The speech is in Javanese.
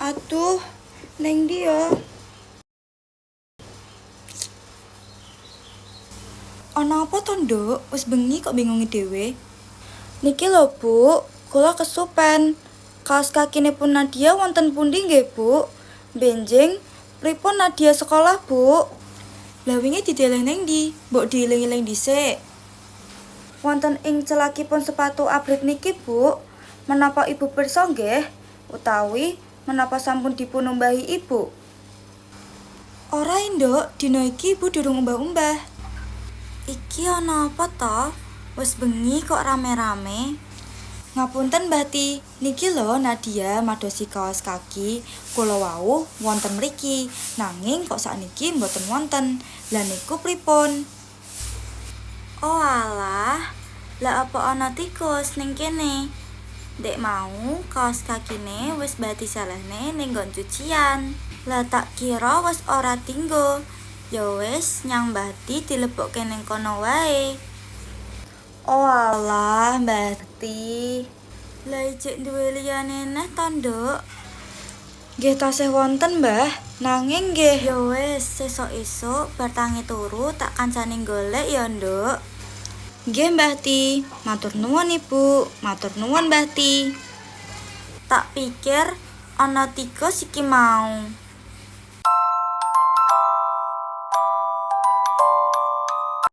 Aduh, neng ndi yo? Ana apa to, Nduk? Wis bengi kok bingungi dhewe. Niki lho, Bu, kula kesupen. Kaos kakinipun Nadia wonten pundi nggih, Bu? Benjing pripun Nadia sekolah, Bu? Lah wingi dideleh neng ndi? Mbok dieling-eling dhisik. Wonten ing celakipun sepatu abrit niki, Bu. Menapa Ibu pirsa nggih? Utawi menapa sampun dipunumbahi Ibu? Ora, Nduk, dina iki Ibu durung umbah-umbah. Iki ana apa to? Wis bengi kok rame-rame. Ngapunten, Mbah Ti, niki lho Nadia madosi kaos kaki kula wau wonten mriki, nanging kok sakniki mboten wonten. Lah niku pripun? Oh alah, lah apa ana tikus ning kene? Dek mau kaos kakine wis Mbah Ti selehne ning nggon cucian. Lah tak kira wis ora dinggo. Ya wis nyang Mbah Ti dilebokke ning kono wae. Oh alah, Mbah Ti. Lah ijek duwe liyane neh to, Nduk? Nggih tasih wonten, Mbah. Nanging nggih. Ya wis, sesuk esuk bar tangi turu tak kancani golek ya, Nduk. Nggih, Mbah Ti. Matur nuwun, Ibu. Matur nuwun, Mbah Ti. Tak pikir ana tikus iki mau.